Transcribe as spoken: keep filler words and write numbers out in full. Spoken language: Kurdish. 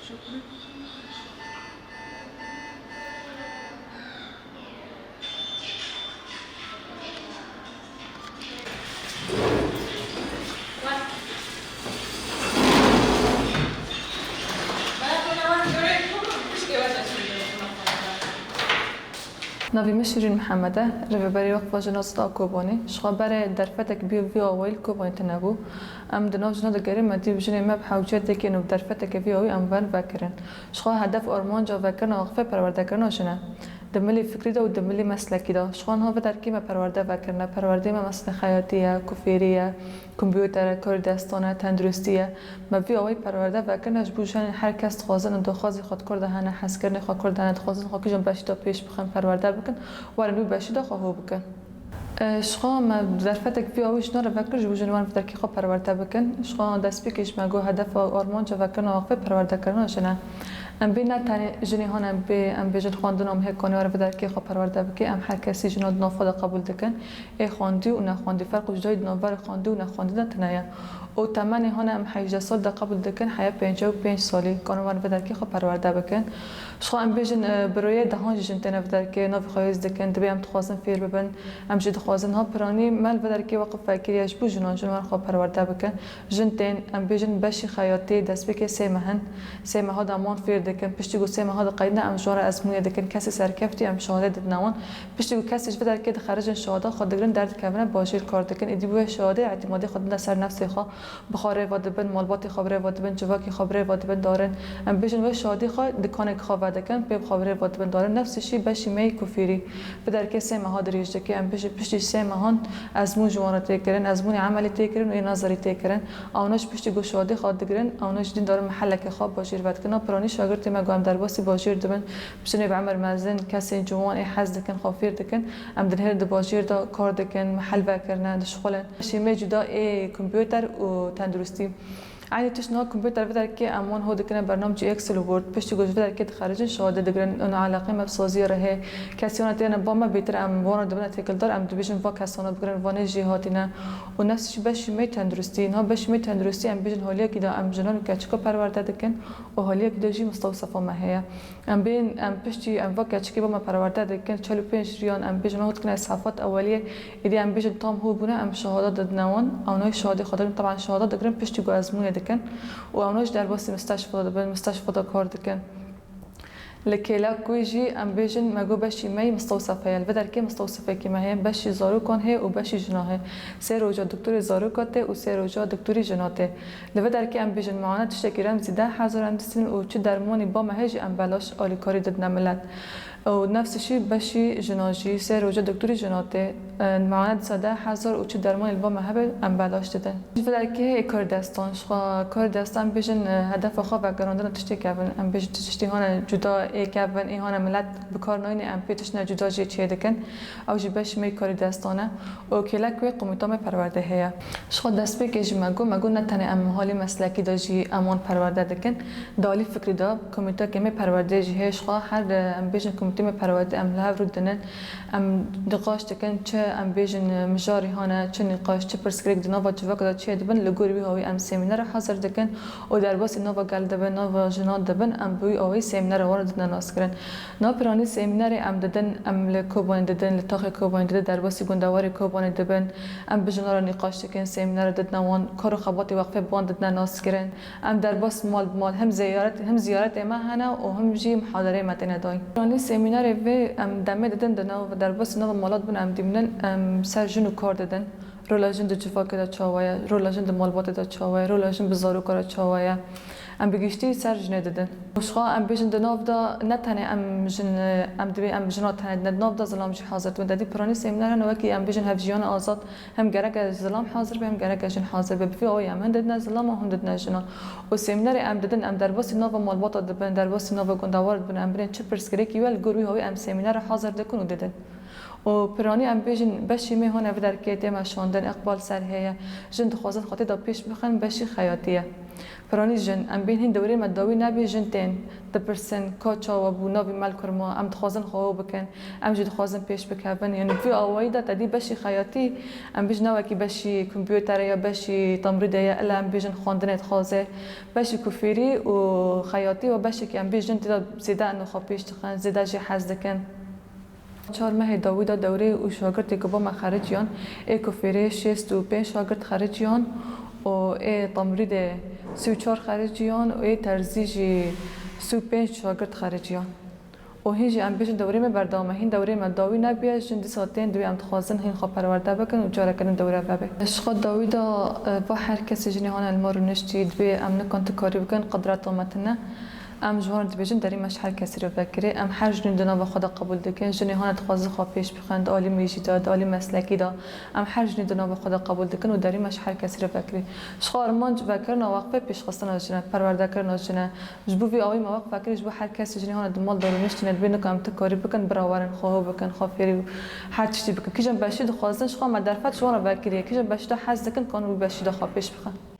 Navê min Şirîn Mihemed e, rêveberê Weqfa Jina Sida Kobanê. Ji xwe berê derfetek bî vî awayî li Kobanê tune bû. Em di nav jina digerin, me dî jinê me bi hewce têkên û bi derfeteke vî awî em wen vekirin. Ji xwe hedef armanca vekirina waqfê perwerdekirina jin e. Di milê fikrî de û di milê meslekî de. Ji xwe niha vê derkê me perwerde vekirine. Perwerdeyê me mesela xeyatî ye, kufêrî ye, kompûter e, karê destan e, tenduristî ye. Me vî awayî perwerde vekirine ji bo jinên her kes dixwazin û daxwazê xwe di kar de hene, hezkirinê xwe kar de hene, dixwazin xwe kîjan beşî de pêş bixin, perwerde bikin, werin wî beşî de xwe hû bikin. E, ji xwe me derfetek vî awî jinan re vekir ji bo jinên wan vê derkê xwe perwerde bikin. Ji xwe destpêkê ji me got hedefa û armanca vekirina waqfê perwerdekirina jin e. Em bê ne tenê jinê han em bê, em bêjin xwendina û hêkanê wan re vê derkê xwe perwerde bike, em her kesî jina di nav xwe de qebûl dikin. Ê xwendî û nexwendî, ferq û cudayî di navberê xwendî û nexwendî de tune ye. Û temenê hane em heyjdeh sal de qebûl dikin, heya pêncî û pênc salî, kanin wan vê derkê xwe perwerde bikin. Ji xwe em bêjin, e, bi royê dehan jî jin têne vê derkê, navê xwe hêz dikin, dibê em dixwazin fêr bibin, em jî dixwazin. Ha piranî me li vê derkê weqf vekiriye ji bo jinan, jin wan xwe perwerde bikin. Jin tên, em bêjin beşî xeyatê destpêkê sê meh in. Sê meha de em wan fêr dikin. Piştî ku sê meha diqeyîne, em ji wan re ezmûnê dikin. Kesê serkeftî em şehadê didine wan. Piştî ku kesê ji vê derkê dixerijin şehada xwe digirin, derdikevine bajêr kar dikin. Îdî bi wê şehadê îtîmadê xwe didine ser nefsê xwe. Bi xwe rêva dibin, malbatê xwe bi rêva dibin, civakê xwe bi rêva dibin darin. Em bêjin wê şehadê xwe dikanê xwe vedikin, pê bi xwe bi rêva dibin darin. Nefs jî beşî me yê kufîrî. Bi derkê sê meha dirêj dike, em bêjin piştî sê mehan ezmûn ji wan re tê kirin, ezmûnê emelî tê kirin û yê nezerî tê kirin. Ewna ji piştî ku şehadê xwe digirin, ewna ji dîn darin mehelekê xwe bajêr vedikin. Na piranî şagirtê me ku em derbasî bajêr dibin, jinê bi emer mezin, kesên ciwan ê hez dikin, xwe fêr dikin, em dinihêrin di bajêr de kar dikin, mehel vekirine, dişixulin. Şêmê cuda ê kompûter û tenduristî. Eynî tişt niha kompûter vê derkê em wan ho dikine bernamecî Excel û Word. Piştî ku ji vê derkê dixerijin, şehadê digirin û eleqê me bi saziyê re heye. Kesê wan têne ba me bêtir em wan re dibine têkildar, em dibêjin va kesana bigirin, vanê jê hatîne. Û nefs jî beşî me yê tenduristî. Niha beşî me yê tenduristî em bêjin haliyekî de em jinan û keçika perwerde dikin û haliyekî de jî mistewsefa me heye. Em bên, em piştî em va keçikê ba me perwerde dikin, çel û pênc riyan em bêjin, wan dikine îshafat eweliyê, êdî em bêjin tam hûr bûne, em şehada didine wan, ewna jî şehadê xwe dibin, teban şehada digirin, piştî ku ezmûnê dikin û ewna jî derbasî misteşfa dibin, misteşfa de kar dikin. Li kêlek wê jî em bêjin, me got beşî me yê mistewsefe ye. Li vê derkê mistewsefekî me heye, beşî zarokan heye û beşî jina heye. Sê roja doktorê zaroka tê û sê roja doktorî jina tê. Li vê derkê em bêjin, muayenet tiştekî remzî deh hezar em distînin û çi dermanî ba me heye jî em belaş alîkarî didine milet. Û nefs jî beşî jinan jî sê roja doktorî jina tê, e, muayenet disa deh hezar û çi dermanî li ba me hebe em belaş didin. Ji vê derkê heye kar destan, ji xwe kar destan bêjin, e, hedefa xwe vegerandina tiştê kevin. Em bêjin tiştê hane cuda ê kevin, ê hane milet bi kar nayîne, em pê tiştine cuda jê çê dikin. Ew jî beşî me yê karî destan e. Û kêlek wê komîta me perwerdê heye. Ji xwe destpêkê jî me got, me got ne tenê em halî meslekî de jî em wan perwerde dikin. Di alî fikrî de komîtekê me perwerdê jî heye. Ji xwe her, em bêjin komîtê me perwerdê em li hev rûdinin. Em nîqaş dikin, çi em bêjin mijarî hane, çi nîqaş, çi pirsgirêk di nava civaka de çêdibin, li gor wî hawî em semînere hazir dikin û derbasî nava gel dibin, nava jinan dibin, em bi wî awayî semînere wan didine naskirin. Na piranî semînerê em didin, em li Kobanê didin, li taxê Kobanê didin, derbasî gundewarê Kobanê dibin. Em bi jinan re nîqaş dikin, semînere didine wan, kar û xebatê wexfê bi wan didine naskirin. Em derbas mal bi mal, hem ziyaret, hem ziyaretê me hene û hem jî muhadereyê me têne dayîn. Piranî semînerê vê em demê didin di nav derbasî nava mala dibin, em dîminin, em ser jin û kar didin. Rola jin di civakê de çawa ye, rola jin di malbatê de çawa ye, rola jin bi zaroka re çawa ye. Em bi giştî ser jinê didin. Ji xwe em bêjin di nav de ne tenê em jin, em dibê em jina tenê didin, di nav de zilam jî hazir dibin. Dedî piranî semîner hene wekî em bêjin hevjiyana azad, hem gerek e zilam hazir be, hem gerek e jin hazir be. Bi vî awayî em hin didine zilam û hin didine jinan. Û semînerê em didin, em derbasî nava malbata dibin, derbasî nava gundewar dibin, em binên çi pirsgirêkî we li gor wî hawî em semînere hazir dikin û didin. Û piranî em bêjin beşî me hone vê derkê tê meşandin, iqbal ser heye. Jin dixwazin xwe tê de pêş bixin, beşî xeyatî ye. Piranî jin, em bên hîn dewrê me dawî nebî, jin tên dipirsin, ka çawa bû, navê me li kurma, em dixwazin xwe bikin, em jî dixwazin pêş bikevin. Yanî vî awayî de te dî beşî xeyatî, em bêjin ne wekî beşî kompûterê ya beşî temrîdê ye, ila em bêjin xwendinê dixwaze. Beşî ku fêrî û xeyatî û beşekî em bêjin tê de zêde eno xwe pêş dixin, zêde jê hez dikin. Çar mehê dawî de dewrê û şagirtê ku bo me xericiyan, ê ku fêrê şêst û pênc şagirt xericiyan û ê temrîdê sî û çar xericiyan û ê terzî jî sî û pênc şagirt xericiyan. Û hîn jî em bêjin dewrê me berdewam e. Hîn dewrê me dawî nebûye, jin dîsa tên dibê em dixwazin hîn xwe perwerde bikin û careke din dewre vebe. Ji xwe dawî de, e, va her kesê jinê hane li me rûniştî, dibê em nikan tu karî bikin, qudreta me tune. Em ji wan re dibêjin, derî me ji her kesî re vekirê. Em her jinî di nava xwe de qebûl dikin. Jinê hane dixwazin xwe pêş bixin, di alî mêjî de, di alî meslekî de. Em her jinî di nava xwe de qebûl dikin û derî me ji her kesî re vekirê. Ji xwe armanc vekirina weqfê pêşxistina jin e, perwerdekirina jin e. Ji bo vî awî me weqf vekirê, ji bo her kesî jinê hane di mal de rûniştîne, dibê nika em tu karî bikin, bira werin, xwe ho bikin, xwe fêrî û her tiştî bikin. Kîjan beşî dixwazin, ji xwe me derfet ji wan re vekirî ye. Kîjan beşî de hez dikin, kan wî beşî de xwe pêş bixin.